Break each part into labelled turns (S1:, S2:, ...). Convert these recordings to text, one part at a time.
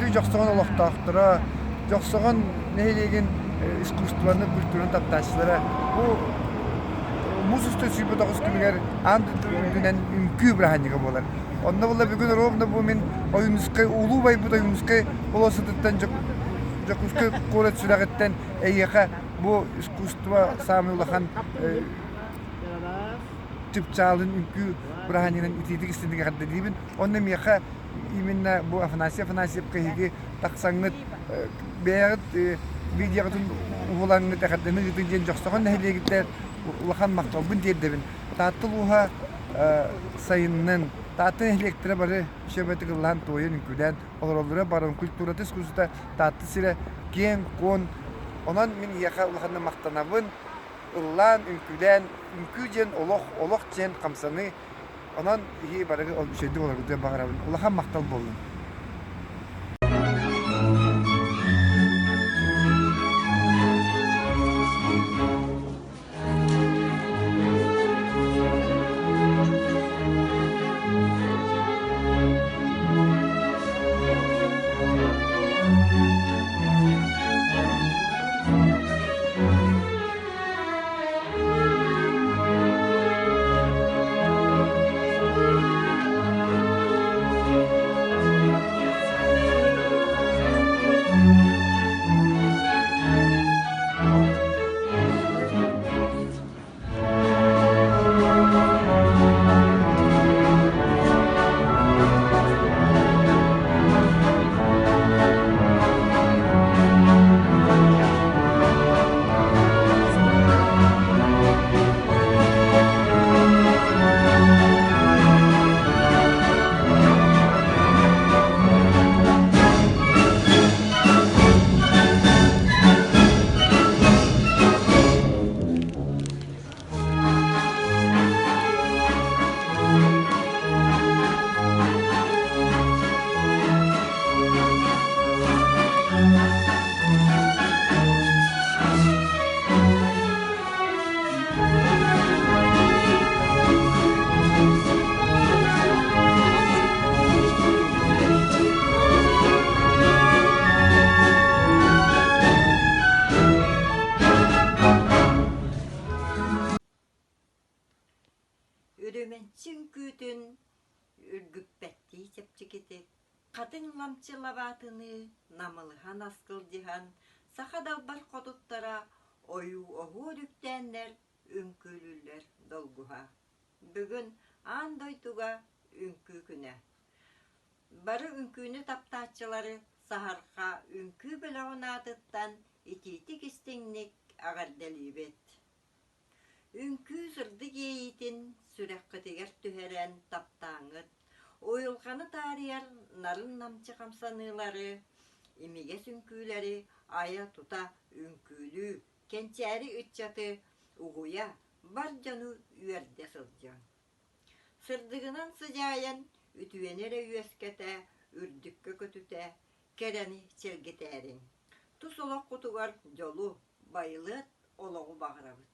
S1: Күндү Дьохсоҕон олохтоохторо, Дьохсоҕон нэһилиэгин искусствоны, культураны таптааччылара бу муус устар 29 күнүгэр аан дойду үрдүнэн үҥкүү бырааһынньыга буолар. Онно була бүгүн ровно бу мин Ойуунускай улуу байбыт Ойуунускай болуоссатыттан Дьокуускай куорат сүрэҕиттэн эйиэхэ бу искусство саамай улахан чыпчаалын үҥкүү бырааһынньыгынан итиитик истинник эҕэрдэлиибин. Онно миэхэ именно бу Афанасий Афанасьевка эһиги тахсаҥҥыт бэйэҕит видеоҕытын уһулаҥҥыт эҕэрдэни ыытыҥ диэн Дьохсоҕон нэһилиэгиттэн улахан махталбын тиэрдэбин. Таатта улууһа сайыннын, Таатта нэһилиэктэрэ бары үчүгэйдик ыллаан туойан үҥкүүлээн олороллоро баран культурата искусствота Таатта сирэ киэҥ-куон. Онон мин эйиэхэ улаханнык махтанабын. Ыллаан, үҥкүүлээн, үҥкүү диэн олох, олох диэн хамсаныы. Онон иһи барыгы үчүгэйдик олоргутугар баҕарабын. Улахан махтал буоллун.
S2: Үрүмэччи үҥкүүтүн үргүппэттии чэпчэкитик, хатыҥ ламчы лабаатыныы намылыһан аскылдьыһан, саха далбар хотуттара ойуу-оһуор үктээннэр үҥкүүлүүллэр долгуһа. Бүгүн аан дойдуга үҥкүү күнэ. Бары үҥкүүнү таптааччылары Саһарха үҥкүү бөлөҕүн аатыттан итиитик-истиҥник эҕэрдэлиибит. Үҥкүү сырдык иэйиитин сүрэххитигэр түһэрэн таптааҥҥыт, уйулҕаны таарыйар нарын-намчы хамсаныылары, имигэс үҥкүүлэри айа-тута үҥкүүлүү, кэнчээри ыччаты угуйа, бар дьону үөрдэ сылдьыҥ. Сырдыгынан сыдьаайан, үтүөнү эрэ үөскэтэ, үрдүккэ көтүтэ, кэрэни чэлгитээриҥ. Тус олоххутугар дьолу, байылыат олоҕу баҕарабыт.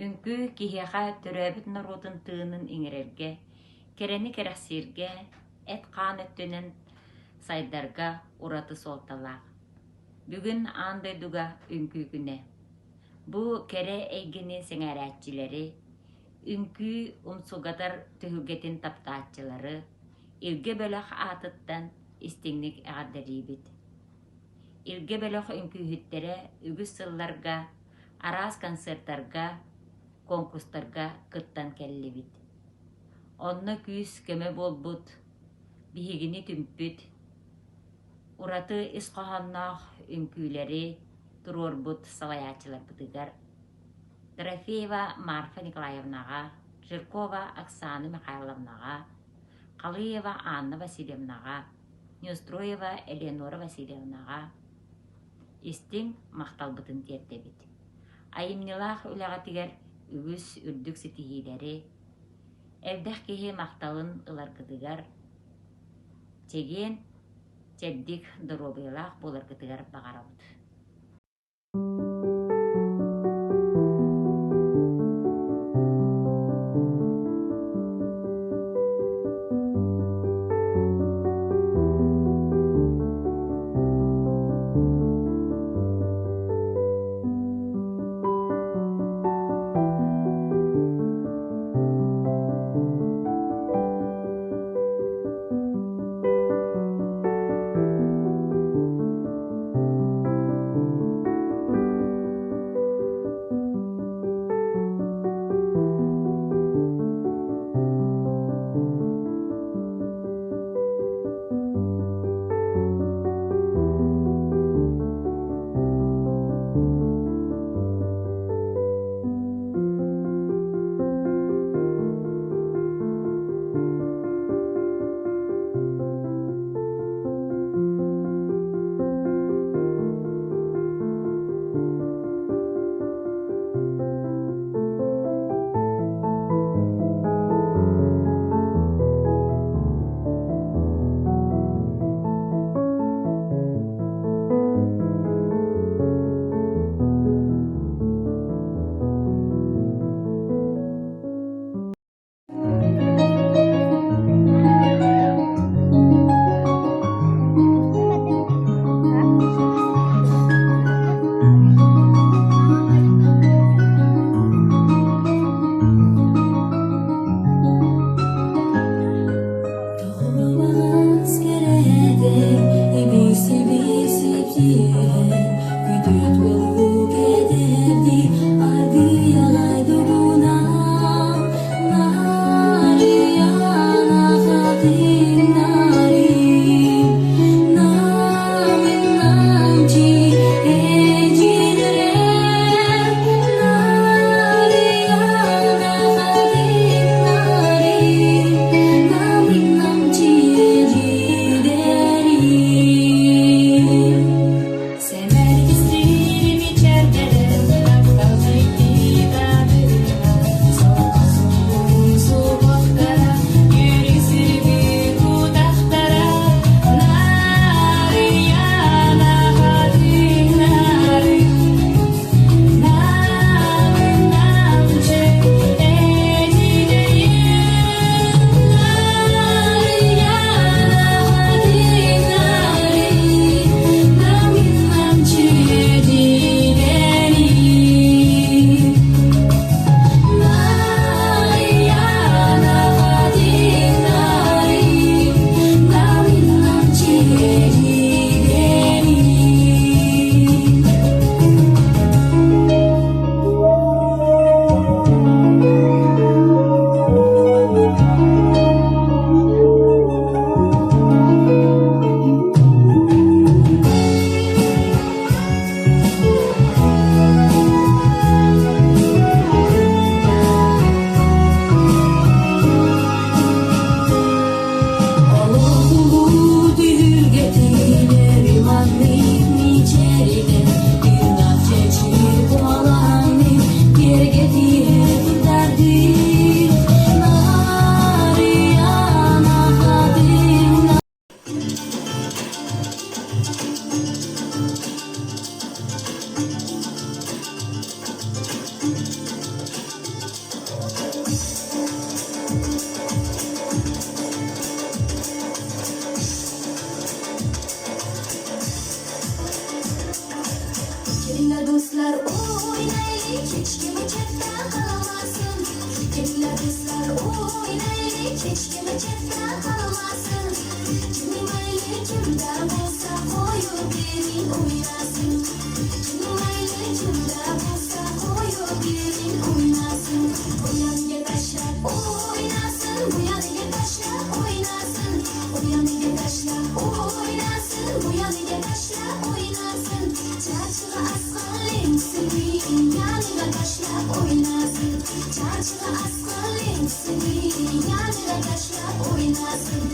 S3: Үҥкүү киһиэхэ төрөөбүт норуотун тыынын иҥэрэргэ, кэрэни кэрэхсииргэ, эт-хаан өттүнэн сайдарга ураты суолталаах. Бүгүн аан дойдуга үҥкүү күнэ. Бу кэрэ эйгэни сэҥээрээччилэри, үҥкүү умсугатар түһүлгэтин таптааччылары Илгэ бөлөх аатыттан истиҥник эҕэрдэлиибит. Илгэ бөлөх үҥкүүһүттэрэ үгүс сылларга араас концертарга, конкурстарга кыттан кэллибит. Онно күүс-көмө буолбут, биһигини түмпүт, ураты ис хоһоонноох үҥкүүлэри туруорбут салайааччыларбытыгар Дорофеева Марфа Николаевнаҕа, Жиркова Оксана Михайловнаҕа, Халыева Анна Васильевнаҕа, Неустроева Элеонора Васильевнаҕа истиҥ махталбытын тиэрдэбит. Айымньылаах үлэҕитигэр үгүс үрдүк ситиһиилэри, элбэх киһи махталын ыларгытыгар, чэгиэн, чэбдик доруобуйалаах буоларгытыгар баҕарабыт.
S4: Сиэтиһэ турдардыы Нарыйана хатыҥна Kelinglar do'stlar o'ynaylik, hech kimi chetda qolmasin. Kelinglar do'stlar o'ynaylik, hech kimi chetda qolmasin. Kimning mayli kimda bo'lsa qo'yib bering o'ynasin. Kimning mayli kimda bo'lsa qo'yib bering o'ynasin. U yoniga tashlab o'ynasin, bu yoniga tashlab o'ynasin. U yoniga tashlab o'ynasin, bu yoniga tashlab o'ynasin. Charchig'i asqanling yoniga tashlab o'ynasin. Charchig'i asqanling yoniga tashlab o'ynasin.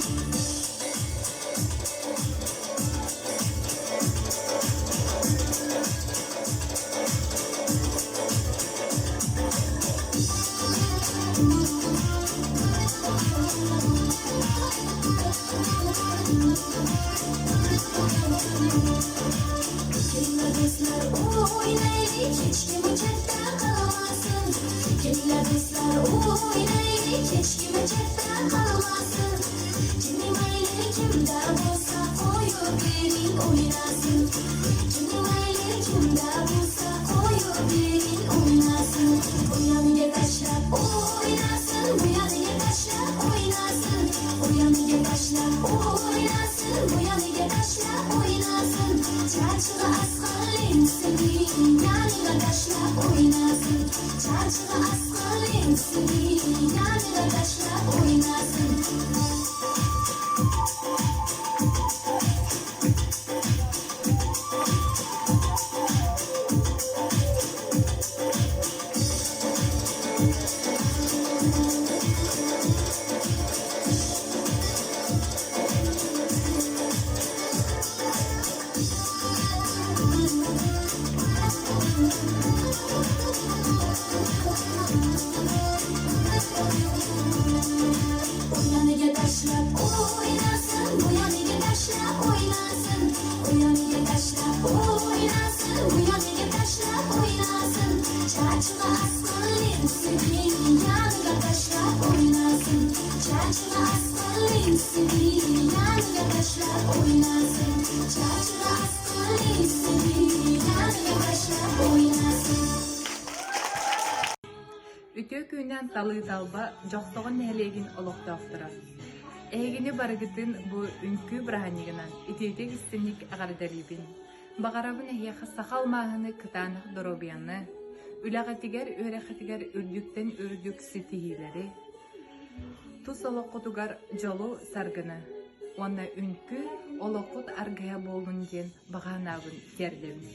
S4: Kelinglar do'stlar o'ynaylik, hech kimi chetda qolmasin. Kelinglar do'stlar o'ynaylik, hech kimi chetda qolmasin. Kimning mayli kimda bo'lsa qo'yib bering o'ynasin. Kimning mayli kimda bo'lsa qo'yib bering o'ynasin. U yoniga tashlab o'ynasin, bu yoniga tashlab o'ynasin. U yoniga tashlab o'ynasin, bu yoniga tashlab o'ynasin. Charchig'i asqanling yoniga tashlab o'ynasin. Charchig'i asqanling yoniga tashlab o'ynasin. U yoniga tashlab o'ynasin, bu yoniga tashlab o'ynasin. U yoniga tashlab o'ynasin, bu yoniga tashlab o'ynasin. Charchig'i asqanling yoniga tashlab o'ynasin. Charchig'i asqanling yoniga tashlab o'ynasin. Charchig'i asqanling yoniga tashlab o'ynasin.
S5: Үтүө күнүнэн талыы-талба Дьохсоҕон нэһилиэгин олохтоохторо. Эһигини барыгытын бу үҥкүү бырааһынньыгынан итиитик истиҥник эҕэрдэлиибин. Баҕарабын эһиэхэ саха алмааһыны кытаанах доруобуйаны, үлэҕитигэр, үөрэххитигэр үрдүктэн үрдүк ситиһиилэри, тус олоххутугар дьолу-саргыны уонна үҥкүү олоххут аргыһа буоллун диэн баҕа санаабын тиэрдэбин.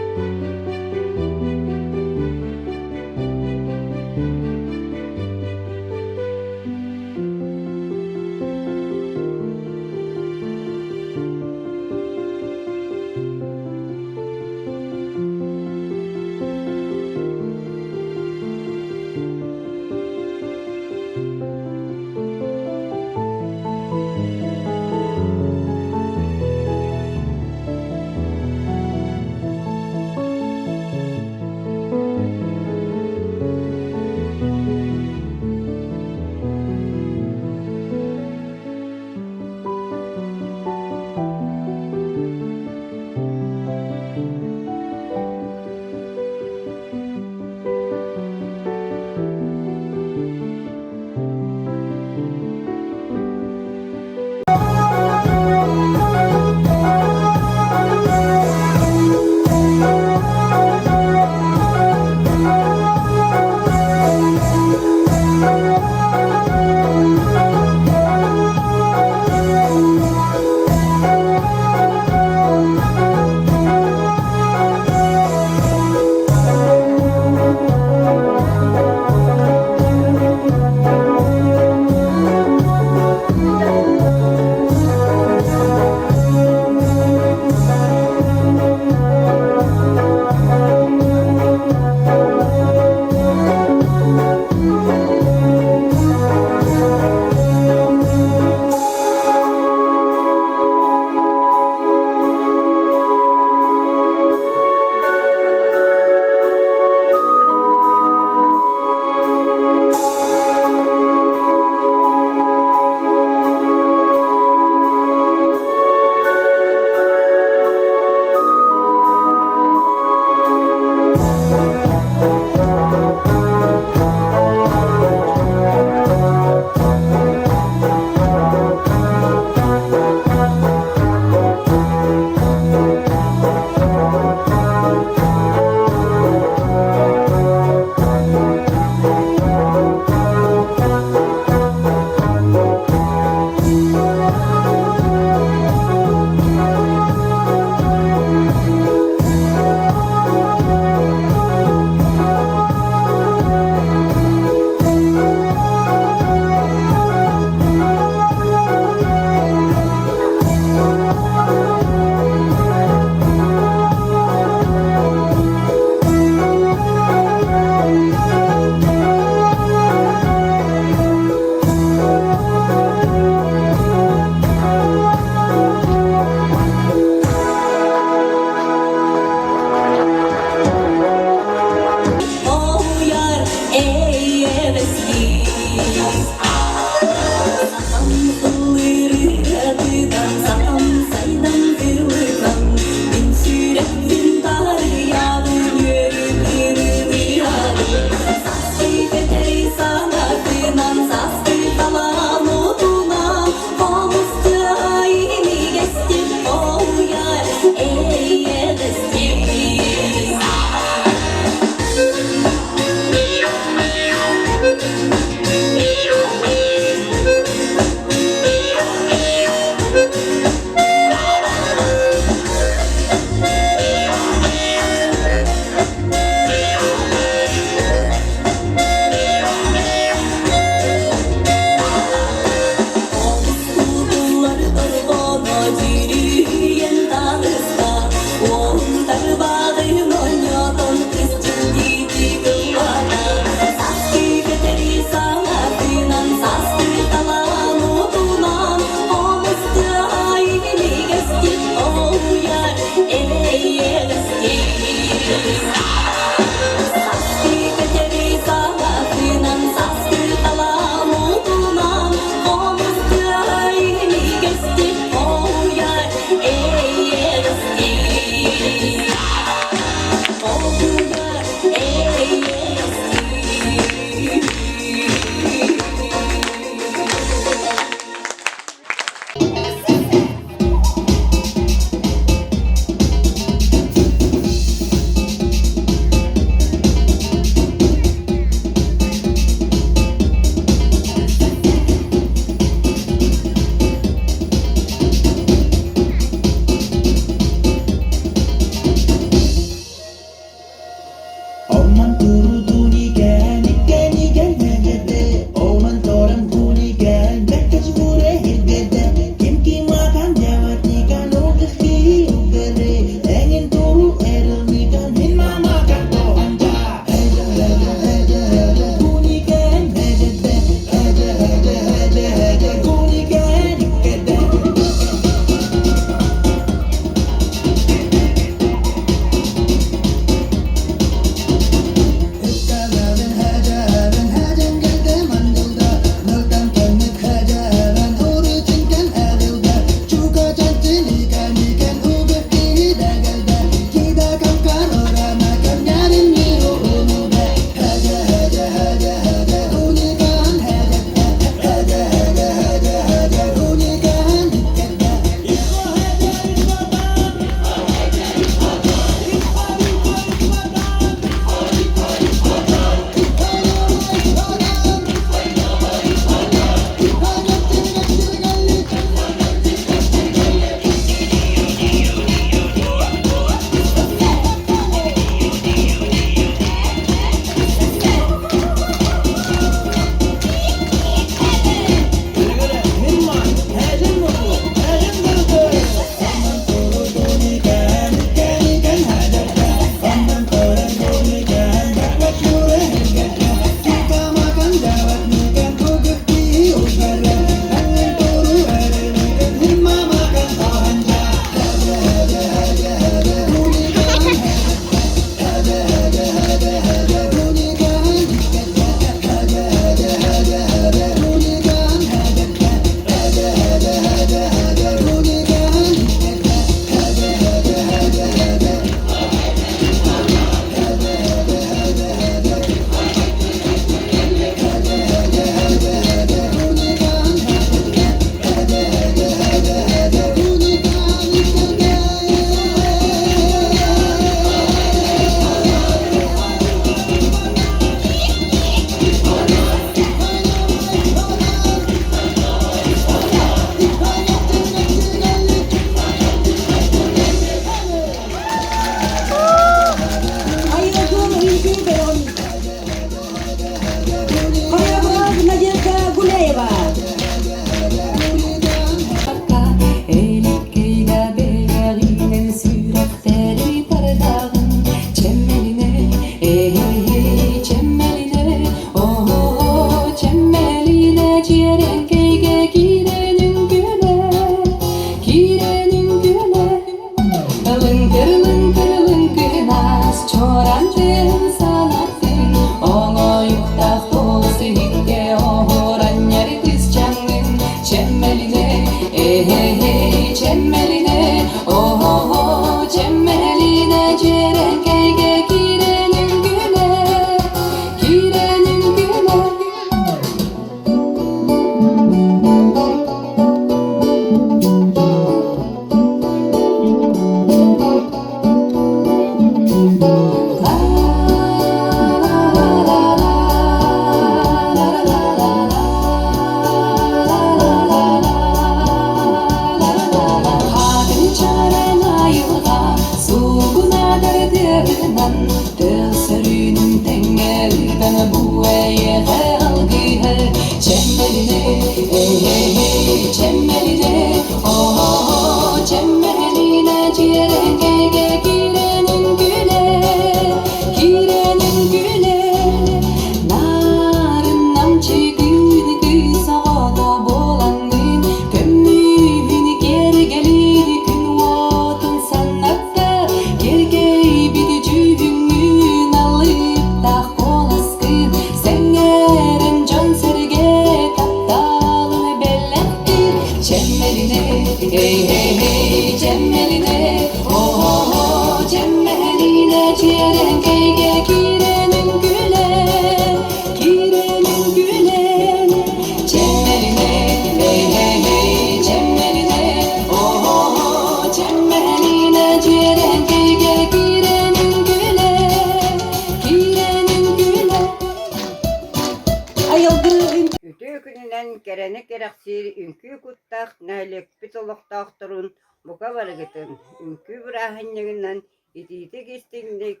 S6: кэрэни кэрэхсиир үҥкүү куттаах нэһилиэкпит олохтоохторун бука барыгытын үҥкүү бырааһынньыгынан итиитик-истиҥник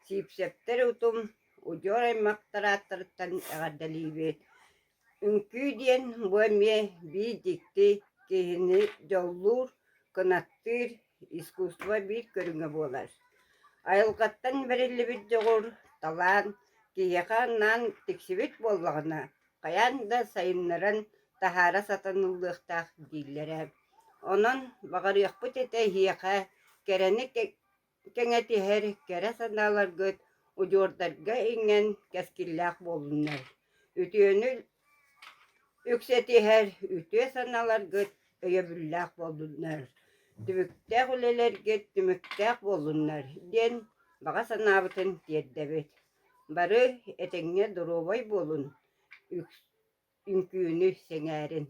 S6: Сиипсэптэр утум удьуор аймахтар ааттарыттан эҕэрдэлиибит. Үҥкүү диэн бу эмиэ биир дьикти киһини дьоллуур, кынаттыыр искусство биир көрүҥэ буолар. Айылҕаттан бэриллибит дьоҕур, талаан киһиэхэ анаан тиксибит буоллаҕына, хайаан да сайыннаран таһаара сатаныллыахтаах дииллэрэ. Онон баҕарыахпыт этэ эһиэхэ кэрэни кэҥэтиһэр кэрэ санааларгыт удьуордарга иҥэн кэскиллээх буоллуннар, үтүөнү үксэтиһэр үтүө санааларгыт өйөбүллээх буоллуннар, түбүктээх үлэлэргит түмүктээх буоллуннар диэн баҕа санаабытын тиэрдэбит. Бары этэҥҥэ доруобай буолун, үҥкүүнү сэҥээрин.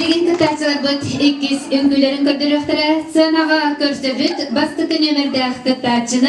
S7: Билигин кыттааччыларбыт иккис үҥкүүлэрин көрдөрүөхтэрэ. Сыанаҕа көрсөбүт бастакы нүөмэрдээх кыттааччыны.